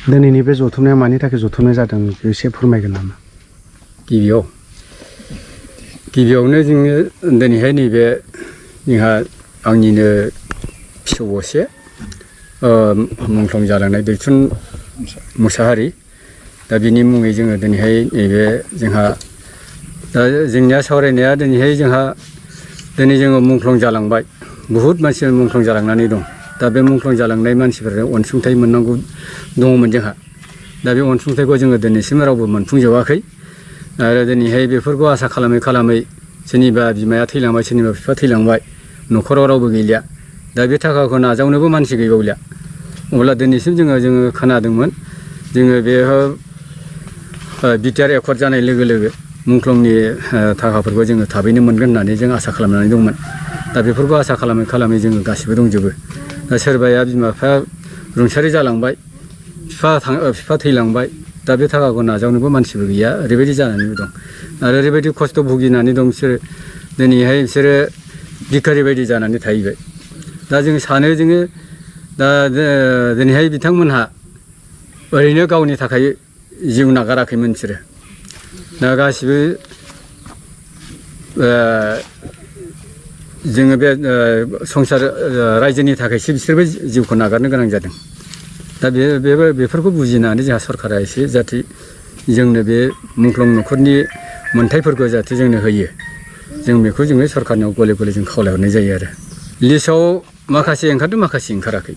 दिनैनि बे जथुमनाया मानि थाखाय जथुमनाय जादों एसे फोरमायगोन नामा? गिबियावनो जोङो दिनैहाय नैबे जोंहा आंनिनो फिसौ असे मुंख्लं जालांनाय दैथुन मुसाहारि दा बिनि मुङै जोङो दिनैहाय नैबे जोंहा दा जोंनिया सावरायनाया दिनैहाय जोंहा दिनै जोङो मुंख्लं जालांबाय बुहुद मानसि मुंख्लं जालांनानै दं दा बे मुंख्लं जालांनाय मानसिफोरनो अनसुंथाइ मोननांगौ दङमोन जोंहा दा बे अनसुंथाइखौ जोङो दिनैसिम रावबो मोनफुंजोबाखै आरो दिनैहाय बेफोरखौ आसा खालामै खालामै सोरनिबा बिमाया थैलांबाय सोरनिबा बिफा थैलांबाय न'खराव रावबो गैलिया दा बे थाखाखौ नाजावनोबो मानसि गैबावलिया अब्ला दिनैसिम जोङो खोनादोंमोन जोङो बे बिटिआर एकर्ड जानाय लोगो लोगो मुंख्लंनि थाखाफोरखौ जोङो थाबैनो मोनगोन होननानै जों आसा खालामनानै दंमोन दा बेफोरखौ आसा खालामै खालामै जोङो गासिबो दंजोबो दा सोरबाया बिमा बिफाया रुंसारि जालांबाय बिफा थैलांबाय दा बे थाखाखौ नाजावनोबो मानसिबो गैया ओरैबायदि जानानैबो दं आरो ओरैबायदि खस्थ' भुगिनानै दं बिसोरो दिनैहाय बिसोरो भिखारि बायदि जानानै थाहैबाय दा जों सानो जोङो दा दिनैहाय बिथांमोनहा ओरैनो गावनि थाखाय जिउ नागाराखैमोन बिसोरो दा गासिबो जोङो बे संसार रायजोनि थाखायसो बिसोरबो जिउखौ नागारनो गोनां जादों दा बेफोरखौ बुजिनानै जोंहा सरकारा एसे जाहाथे जोंनो बे मुंख्लं न'खरनि मोनथायफोरखौ जाहाथे जोंनो होयो जों बेखौ जोङो सरकारनियाव गले गले जों खावलायहरनाय जायो आरो लिस्टआव माखासे ओंखारदों माखासे ओंखाराखै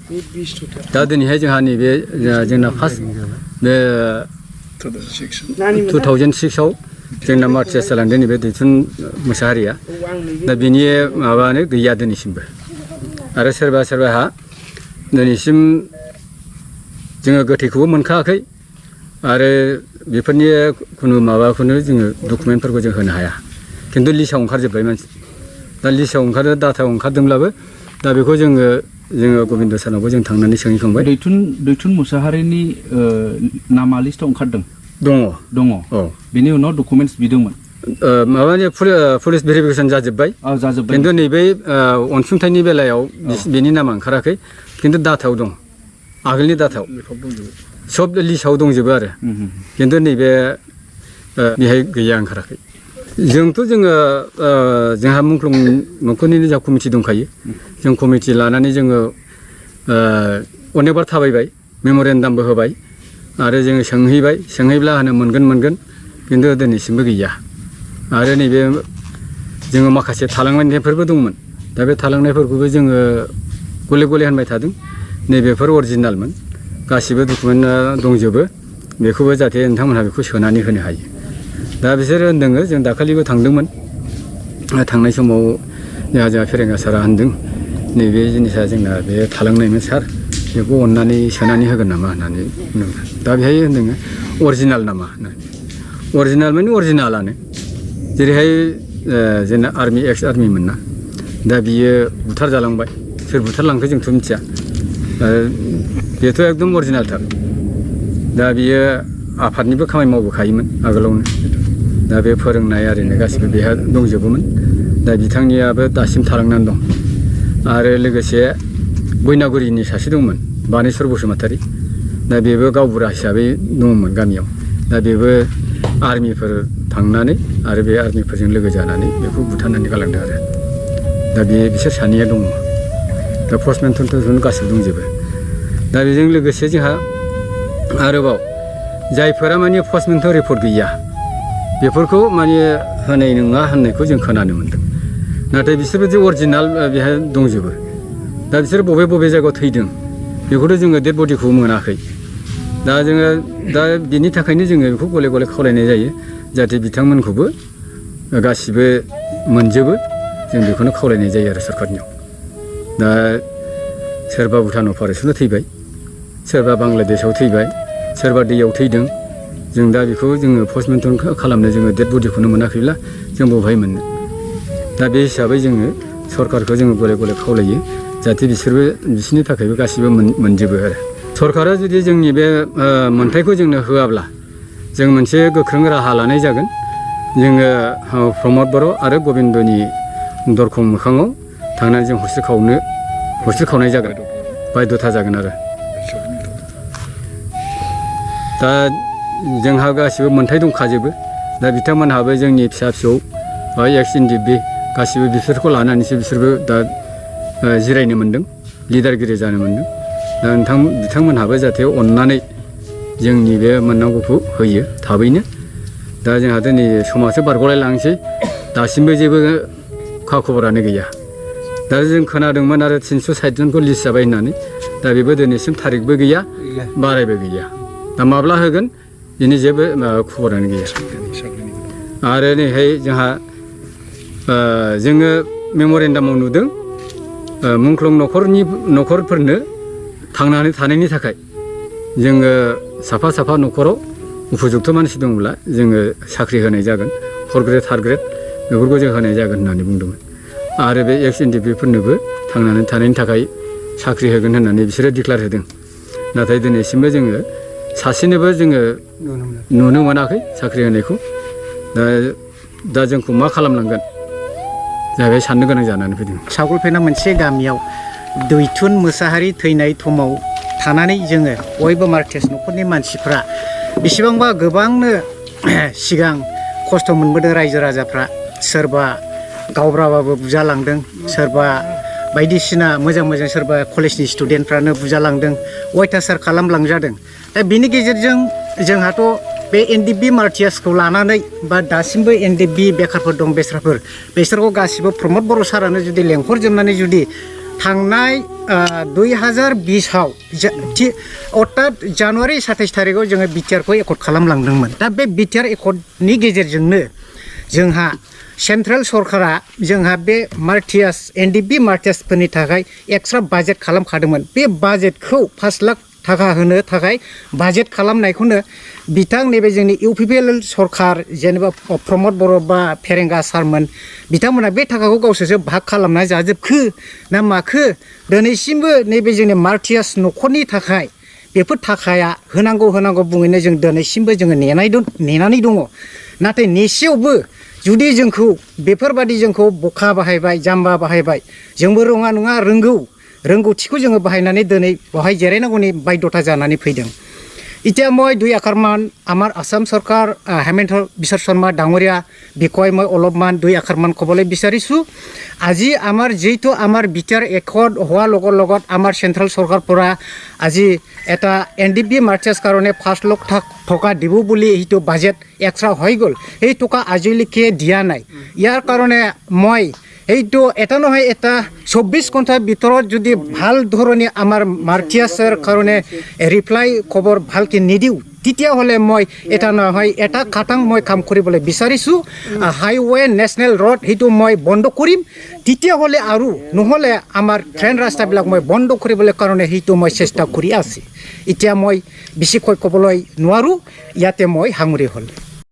दा दिनैहाय जोंहा नैबे जोंना फार्स्ट बे 2006आव जोंना मार्चेस जालांदों नैबे दैथुन मुसाहारिया दा बिनि माबानो गैया दिनैसिमबो आरो सोरबाहा दिनैसिम जोङो गोथैखौबो मोनखायाखै आरो बेफोरनि खुनु माबाखौनो जोङो डकुमेन्टफोरखौ जों होनो हाया खिन्थु लिस्टआव ओंखारजोब्बाय मानसि दा लिस्टआव ओंखारदों डाटायाव ओंखारदोंब्लाबो दा बेखौ जोङो गबिन्द सारनावबो जों थांनानै सोंहैखांबाय दैथुन मुसाहारिनि नामा लिस्टआव ओंखारदों दङ औ बेनि उनाव डकुमेन्टस बिदोंमोन माबानि पुलिस भेरिफिकेसन जाजोब्बाय खिन्थु नैबे अनसुंथाइनि बेलायाव बेनि नामा ओंखाराखै खिन्थु डाटायाव दं आगोलनि डाटायाव सब लिस्टआव दंजोबो आरो खिन्थु नैबे बेहाय गैया ओंखाराखै जोंथ' जोंहा मुंख्लं न'खरनिनो जा कमिटि दंखायो जों कमिटि लानानै जोङो अनेकबार थाबायबाय मेम'रेन्डामबो होबाय आरो जोङो सोंहैब्ला होनो मोनगोन खिन्थु दिनैसिमबो गैया आरो नैबे जोङो माखासे थालांनायफोरबो दंमोन दा बे थालांनायफोरखौबो जोङो गले गले होनबाय थादों नैबेफोर अरिजिनेलमोन गासिबो डकुमेन्टआ दंजोबो बेखौबो जाहाथे नोंथांमोनहा बेखौ सोनानै होनो हायो दा बिसोरो होनदों जों दाखालिबो थांदोंमोन थांनाय समाव जोंहा फेरेंगा सारा होनदों नैबे जिनिसा जोंना बे थालांनायमोन सार बेखौ अननानै सोनानै होगोन नामा होननानै बुंदों दा बेहाय होनदों अरिजिनेल नामा होननानै अरिजिनेल माने अरिजिनेलानो जेरैहाय जोंना आर्मि एक्स आर्मिमोन ना दा बियो बुथार जालांबाय सोर बुथारलांखो जोंथ' मिथिया बेथ' एकदम अरिजिनेलथार दा बियो आफादनिबो खामानि मावबोखायोमोन आगोलावनो दा बे फोरोंनाय आरिनो गासिबो बेहा दंजोबोमोन दा बिथांनियाबो दासिम थालांनानै दं आरो लोगोसे बैनागुरिनि सासे दंमोन बानेस्वर बसुमतारी दा बेबो गावबुरा हिसाबै दंमोन गामियाव दा बेबो आर्मिफोर थांनानै आरो बे आर्मिफोरजों लोगो जानानै बेखौ बुथारनानै गालांदों आरो दा बिसोर सानैया दङ दा पस्टमेन थुन गासिबो दंजोबो दा बेजों लोगोसे जोंहा आरोबाव जायफोरा माने पस्टमेन्ट रिपर्ट गैया बेफोरखौ माने होनाय नङा होननायखौ जों खोनानो मोन्दों नाथाय बिसोरबो जे अरिजिनेल बेहाय दंजोबो दा बिसोर बबे जायगायाव थैदों बेखौथ' जोङो डेड बडिखौ मोनाखै दा जोङो बिनि थाखायनो जोङो बेखौ गले गले खावलायनाय जायो जाहाथे बिथांमोनखौबो गासिबो मोनजोबो जों बेखौनो खावलायनाय जायो आरो सरकारनियाव दा सोरबा भुटान फरेस्टआव थैबाय सोरबा बांलादेशआव थैबाय सोरबा दैयाव थैदों जों दा बेखौ जोङो पस्टमेन्टन खालामनो जोङो डेड बडिखौनो मोनाखैब्ला जों बबेहाय मोननो दा बे हिसाबै जोङो सरकारखौ जोङो गले गले खावलायो जाहाथे बिसोरनि थाखायबो गासिबो मोनजोबो आरो सरकारा जुदि जोंनि बे मोनथायखौ जोंनो होआब्ला जों मोनसे गोख्रों राहा लानाय जागोन जोङो प्रमद बर' आरो गबिन्दनि दरखं मोखाङाव थांनानै जों हस्रि खावनाय जागोन बायध'था जागोन आरो दा जोंहा गासिबो मोन्थाय दंखाजोबो दा बिथांमोनहाबो जोंनि फिसा फिसौ बा एक्स एनडिएफबि गासिबो बिसोरखौ लानानैसो बिसोरबो दा जिरायनो मोन्दों लिडारगिरि जानो मोन्दों दा बिथांमोनहाबो जाहाथे अननानै जोंनि बे मोननांगौखौ होयो थाबैनो दा जोंहा दिनै समासो बारग'लाय लांसै दासिमबो जेबो खा खबरानो गैया दा जों खोनादोंमोन आरो 360 जनखौ लिस्ट जाबाय होननानै दा बेबो दिनैसिम थारिखबो गैया बारायबो गैया दा माब्ला होगोन बिनि जेबो खबरानो गैया आरो नैहाय जोंहा जोङो मेम'रेन्डामाव नुदों मुंख्लं न'खरफोरनो थांनानै थानायनि थाखाय जोङो साफा साफा न'खराव उपजुक्त मानसि दंब्ला जोङो साख्रि होनाय जागोन 4 ग्रेड 3 ग्रेड बेफोरखौ जों होनाय जागोन होननानै बुंदोंमोन आरो बे एक्स एनडिएफबिफोरनोबो थांनानै थानायनि थाखाय साख्रि होगोन होननानै बिसोरो डिक्लार होदों नाथाय दिनैसिमबो जोङो सासेनोबो जोङो नुनो मोनाखै साख्रि होनायखौ दा जोंखौ मा खालामनांगोन जाहैबाय साननो गोनां जानानै फैदों सागलफेना मोनसे गामियाव दैथुन मोसाहारि थैनाय समाव थानानै जोङो बयबो मार्टियास न'खरनि मानसिफ्रा बेसेबांबा गोबांनो सिगां खस्थ' मोनबोदों रायजो राजाफ्रा सोरबा गावब्राबाबो बुजालांदों सोरबा बायदिसिना मोजां सोरबा कलेजनि स्टुडेन्टफ्रानो बुजालांदों अयथासार खालामलांजादों दा बिनि गेजेरजों जोंहाथ' बे एनडिएफबि मार्टियासखौ लानानै बा दासिमबो एनडिएफबि बेखारफोर दं बेसोरखौ गासिबो प्रमद बर' सारानो जुदि लेंहरजोबनानै जुदि थांनाय 2020आव अर्थात जानुवारि 27 तारिखआव जोङो बिटिआरखौ एकर्ड खालामलांदोंमोन दा बे बिटिआर एकर्डनि गेजेरजोंनो जोंहा सेन्ट्रेल सरकारा जोंहा बे मार्टियास एनडिएफबि मार्टियासफोरनि थाखाय एक्सट्रा बाजेट खालामखादोंमोन बे बाजेटखौ 5 लाख थाखा होनो थाखाय बाजेट खालामनायखौनो बिथां नैबे जोंनि इउपिपिएल सरकार जेनेबा प्रमद बर' बा फेरेंगा सारमोन बिथांमोना बे थाखाखौ गावसोरसो भाग खालामना जाजोबखो ना माखो दिनैसिमबो नैबे जोंनि मार्टियास न'खरनि थाखाय बेफोर थाखाया होनांगौ बुङैनो जों दिनैसिमबो जोङो नेनानै दङ नाथाय नेसेयावबो जुदि जोंखौ बेफोरबादि जोंखौ बखा बाहायबाय जाम्बा बाहायबाय जोंबो रोङा नङा रोंगौथिखौ जोङो बाहायनानै दिनै बेवहाय जिरायनांगौनि बाध्यता जानानै फैदों এতিয়া মই 2 আখৰমান আমাৰ আসাম চৰকাৰ হেমন্ত বিশ্ব শৰ্মা ডাঙৰীয়া বিষয় মই অলপমান 2 আখৰমান ক'বলৈ বিচাৰিছোঁ আজি আমাৰ যেইটো আমাৰ বিটিআৰ একৰ্ড হোৱাৰ লগত আমাৰ চেন্ট্ৰেল চৰকাৰ পৰা আজি এটা এনডিএফবি মাৰ্টিয়াছ কাৰণে 5 লাখ টকা দিব বুলি এইটো বাজেট এক্সট্ৰা হৈ গ'ল এই টকা আজিলৈকে দিয়া নাই ইয়াৰ কাৰণে মই এইটো এটা নহয় এটা 24 ঘণ্টাৰ ভিতৰত যদি ভাল ধৰণে আমাৰ মাৰ্টিয়াছৰ কাৰণে ৰিপ্লাই খবৰ ভালকৈ নিদিওঁ তেতিয়াহ'লে মই এটা নহয় এটা খাটাং মই কাম কৰিবলৈ বিচাৰিছোঁ হাইৱে নেশ্যনেল ৰোড সেইটো মই বন্ধ কৰিম তেতিয়াহ'লে আৰু নহ'লে আমাৰ ট্ৰেইন ৰাস্তাবিলাক মই বন্ধ কৰিবলৈ কাৰণে সেইটো মই চেষ্টা কৰি আছোঁ এতিয়া মই বেছিকৈ ক'বলৈ নোৱাৰোঁ ইয়াতে মই সামৰি হ'ল